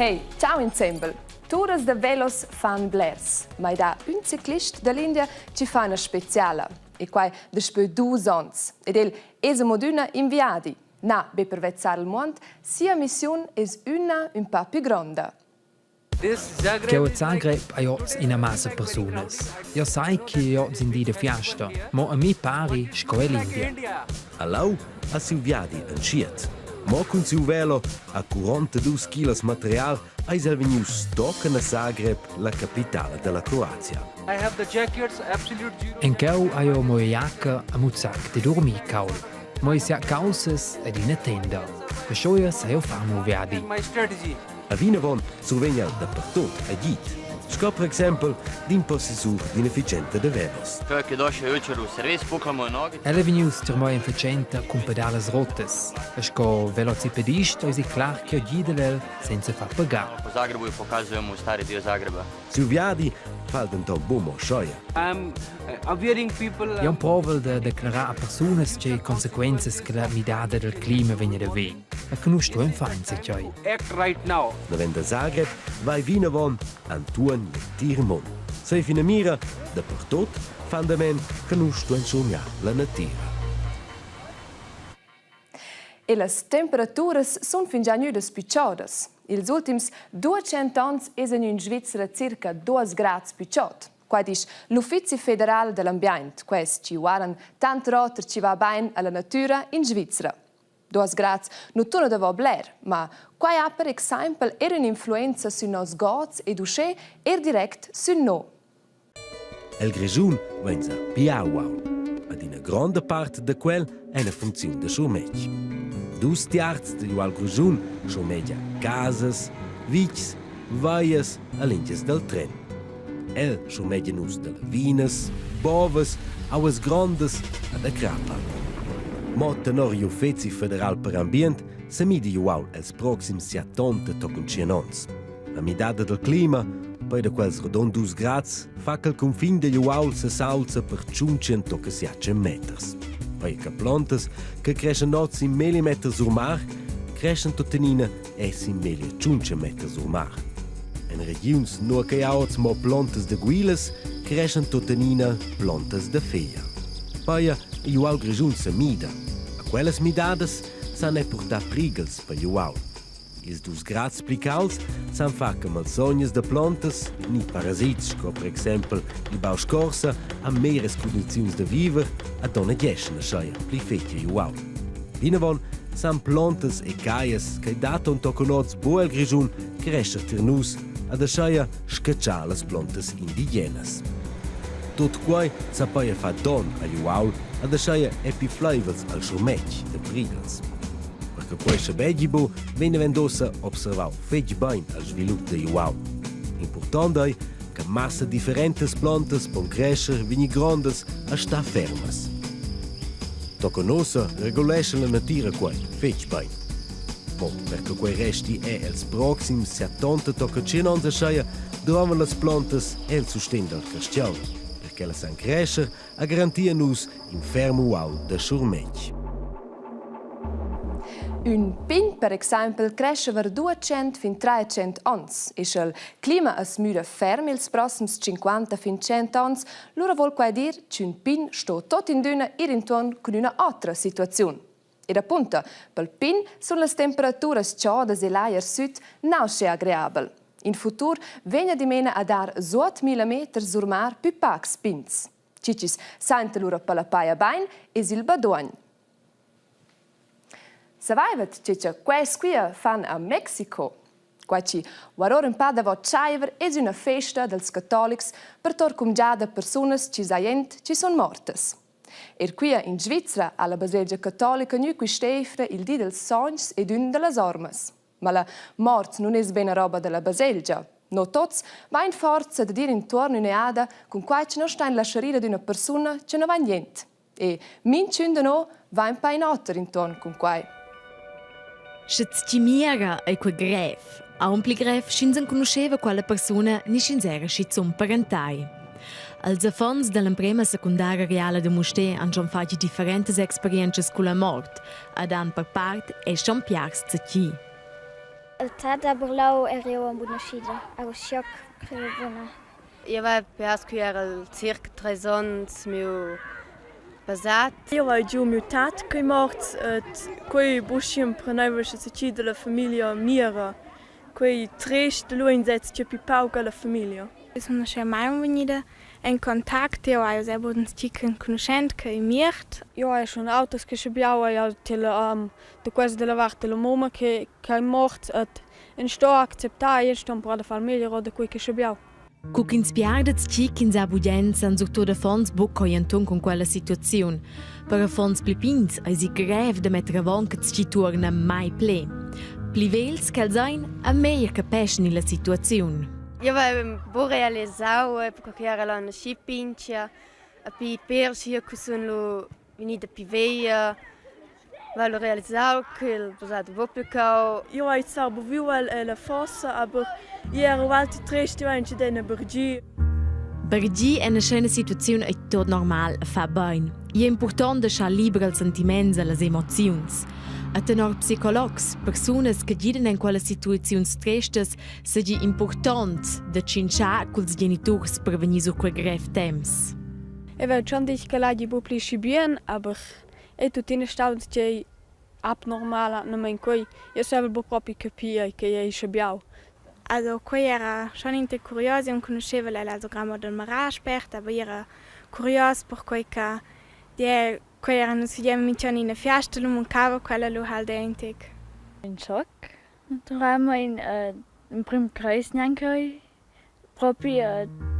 Hey, ciao insembel! Turas da velos fan blers, ma i dà ün ciclist da l'India chi fa üna speciala, e quai daspö dus ons. Ed el es amo adüna in viadi. Na, be per vezzar il muond, sia missiun es üna ün pa pü gronda. Cheu a Zagreb ei oz ina massa persunas. Jeu sai che oz in di da fiasta, mo a mi pari sco ell'India. A lau ha siu viadi entschiet. Mo cun siu velo a 42 kilos material eis el vegnius tochen a Zagreb, la capitala dalla Croazia. En cheu hai jeu mo jacca a muzzac de durmir caul. Mo ei sia caussas ed ina tenda. E schoia sai jeu far miu viadi. A vinavon survegn el dapertut agid, sco per exempel d'in possessur d'ina fatschenta da velos. El è vegnius tier mei en fatschenta cun pedalas rottas e sco velocipedist eisi clar che gidel el senza far pagar. Siu viadi fa el denton buc mo scheia. Jau emprovel da declarar a persunas tge consequenzas che la midada dal clima vegn ad haver. E che nus stuein far enzatgei. Davent da Zagreb vai vinavon antuorn l'entir mund. Sei finamira dapertut fan da men che nus stuein schurmiar la natira. E las temperaturas sun fingià gnüdas pü chodas. Ils ultims 200 ans es in Svizra circa 2 grads pü chod. Quai disch l'Uffizi federal da l'ambiaint, quest chi guardan tant oter chi va bain a la natüra in Svizra. Duos grads nu tuna davo bler, ma quai ha per exaimpel eir ün'influenza sün nos gods ed uschè eir direct sün no. El Grischun vainsa bia uaul. Ad ina gronda part da quel è ina funcziun da schurmetg. Dus tiarzs digl uaul Grischun schurmegia casas, vitgs, vaias e lingias dal tren. El schurmegia nus da lavinas, bovas, auas grondas e da crappa. Mo tenor igl Uffeci federal per ambient semidi igl uaul els proxims 70 tochen tschien onns. La midada dal clima, poi da quels rodund dus grads, fa ch'el cunfin digl uaul sesaulza per tschunchen tocca siatschen meters. Poi che plontas che creschan oz in millimeter sur mar, creschan tuttenina essi meglier tschunca meters sur mar. En regiuns nua che ha oz mo plontas da guilas, creschan tuttenina plontas da feglia. Paia igl uaul grischun sa mida. A quellas midadas san er purtar prighels per igl uaul. Ils dus grads pli caulds san far che malsognas da plontas ni parasits sco per exempel il bau scorsa han meras cundiziuns da viver a donnegeschan aschia pli fetg igl uaul. Vinavon san plontas e caglias che daton tochen oz buc el Grischun crescher tier nus ad ascheia scatschar las plontas indigenas. Tut quei sa peia far donn agl uaul ad ascheia epi fleivels al schurmetg da prighels. Per che quei schabeigi bu, vegn ussa observau fetg bein al svilup digl uaul. Impurtont ei che massa differentas plantas pon crescher, vegnir grondas e star fermas. Tochen ussa regulescha la natira quei fetg bein. Mo per che quei resti è els proxims 70 tocca 100 onns ascheia, drovan las plantas e il sustegn dal carstgaun, per ch'ellas san crescher e garantir a nus in ferm uaul da schurmetg. Ün pign per exaimpel crescha var 200 fin 300 ons e scha'l clima as müda ferm ils prossems 50 fin 100 ons, lura voul quai dir ch'ün pign sto tuot in d'üna ir intuorn cun üna otra situaziun. Ed apunta, pel pign sun las temperaturas chodas e l'ajer süt na uschè agreabel. In futur vegna dimena a dar suot mille meters sur mar pü pacs pigns. Chi chi's sainta lura per la paja bain es il baduogn. Savaivat che cha quels quia fan a Mexico? Quai chi guaror ün pa davo tschaiver es üna festa dals catolics per tour cumgià da persunas chi sajent chi sun mortas. Eir quia in Svizra ha la baselgia catolica gnü quist'eivna il di dals sonchs ed ün da las ormas. Ma la mort nun es be üna roba da la baselgia. No tots vain forza dad ir intuorn ün'eada cun quai chi no stain laschar ir ad üna persuna chi nu vain jent. E minchün da no va ün pa in oter intuorn cun quai. Sche tgi miera ei quei grev. Aunc pli grev sch'ins enconuscheva quella persuna ni sch'ins era schizun parentai. Els affons dall'emprema secundara reala da Mustér han schon fatg differentas experientschas culla mort ed han per part è schon piars zatgi. Il tat ha burlau er jeu en buna schida, aber schoc creo buna. Io vai piars cu era il circa treis onns miu basat. Io hai giu miu tat ch'ei morts et quei buc empreneiva sche sechi dalla famiglia mira. Quei trest lu ein sez che pli pauc alla famiglia. Sono schon mai vegnida en contact, jeu hai sehr bugen tgi enconuschent che ei miert. Io hai schon auters che schabiau ei til da questa dalla vart dalla mumma che che ei morts et ins sto acceptar ins sto empruar da far meglier da quei che schabiau. Cu ch'ins piarda tgi ch'ins ha bugen san surtut affons buca ir enturn cun quella situaziun. Per affons pli pigns eisi grev da metter avon che tgi tuorna mai pli. Pli vegls ch'els ein, a meglier capeschan la situaziun. Io avevo bu realisau perché era la schi pintga e pi per schi che sun lu vegnida pi veglia Vegl realisau ch'il basat buca Io hai zwar buviu el ella fossa, aber ier ualti trist aunc adina bargir. Bargir en ina situaziun ei tut normal e fa bein. Igl ei impurtont da schar liber ils sentiments e las emoziuns. E tenor psicologs, persunas che gidan en quellas situaziuns trestas, seigi impurtont da tschintschar culs geniturs per vegnir sur quei grev temps. Eu vegl schon dich che l'hagi buc pli schi bien, aber ei tuttina stau tgei abnormala, nemain quei. Jeu savevel buc propi capir che ei schabiau. Also quei era schon in tec curios, eu conuscheva ella sogar mo dal marar spert, aber era curios perquei che die quei era nus fagievan mintg'onn ina fiasta, lu mancava quella lu halt era in tec. In schoc naturalmein emprim creis gnanc Propi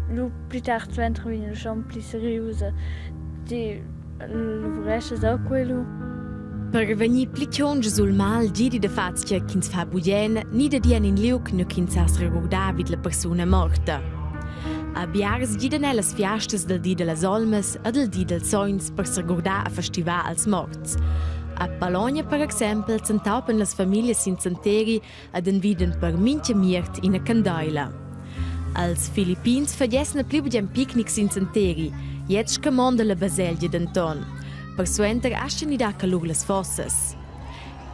lu pli tard suenter vegn el schon pli seriusa. Ti luvreschas auch quello? Per vegnir pli tgunsch sul mal gidi da fatga ch'ins fa bugen ni da dir en in liug nu ch'ins sa regurdar vid la persuna morta. A biars gidan ellas fiastas dal di dallas olmas e dal di dals sogns per seregurdar a festivar als morts. A Bologna per exempel s'entaupan las famiglias sin santeri ed envidan per mintga miert ina candaila. Als Filippins fagessen pli bugen picnics sin santeri, gliez scamonda la baselgia denton. Persuenter astgan i dar calur las fossas.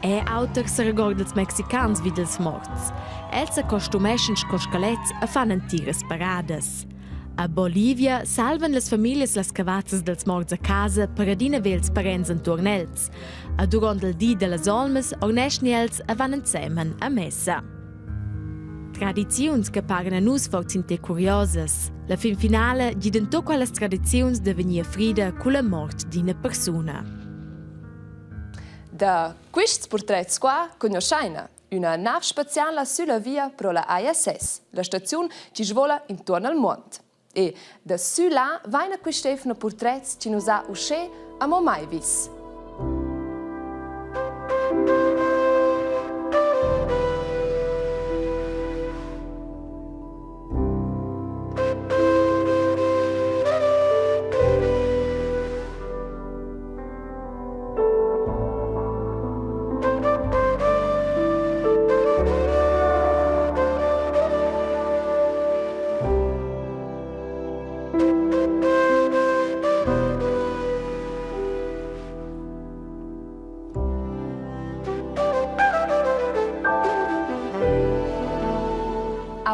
Er auter seregorda ils Mexicans vid ils morts. Els s'acostumeschan sco scalets e fan entiras paradas. A Bolivia salvan las famiglias las cavazzas dals morts a casa per adina ver ils parents entuorn els. A duront il di dallas olmas orneschan els e van ensemen a messa. Tradiziuns che paran a nus forsa in tec curiosas. La fin finala gidan tut quellas tradiziuns da vegnir frida culla mort d'ina persuna. Da quists purtrets qua cugnuoschaina Üna nav spaziala sülla via pro la ISS, la staziun chi svola intuorn al muond. E da sü là vaina quist'eivna purtrets chi nu s'ha uschè amo mai vis.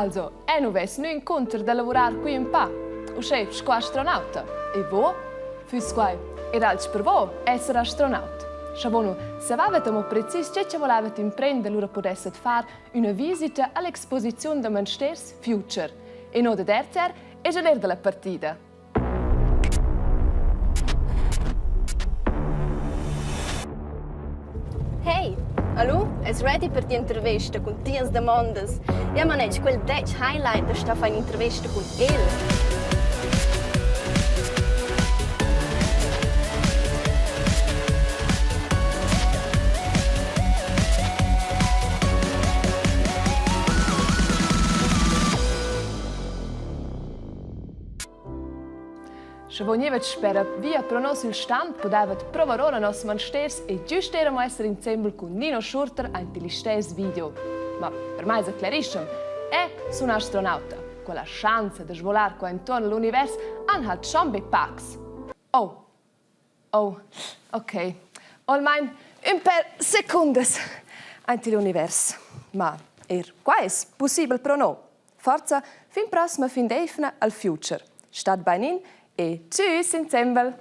Also, eu nu vess gnü incunter da lavurar qui ün pa, uschè sco astronauta. E vo? Füss quai er alch per vo esser astronaut? Scha vo nu savavat amo precis che cha volavat imprender, lura pudessat far üna visita a l'exposiziun da mansters Future. E no dad RTR es el eir da la partida. Hey, allo, es ready per ti'intervista cun tias damondas? Jeu manetg quel dètg highlight da sta far in'intervista cun el. Sche vo gnivet spera via pro nos il stand pudavat provar ora nos mansters e giüst eramo esser insembel cun Nino Schurter aint il istess video. Ma per mai s'aclerischem, è sun astronauta. Quella schanza da svolar qua intuorn l'univers han halt schon be pacs. Oh, oh, ok. Almain ün per secundas aint il univers. Ma. Er qua es pussibel pro no. Forza, fin prossima fin d'eivna al Future. Stat bain in e tschüss insembel!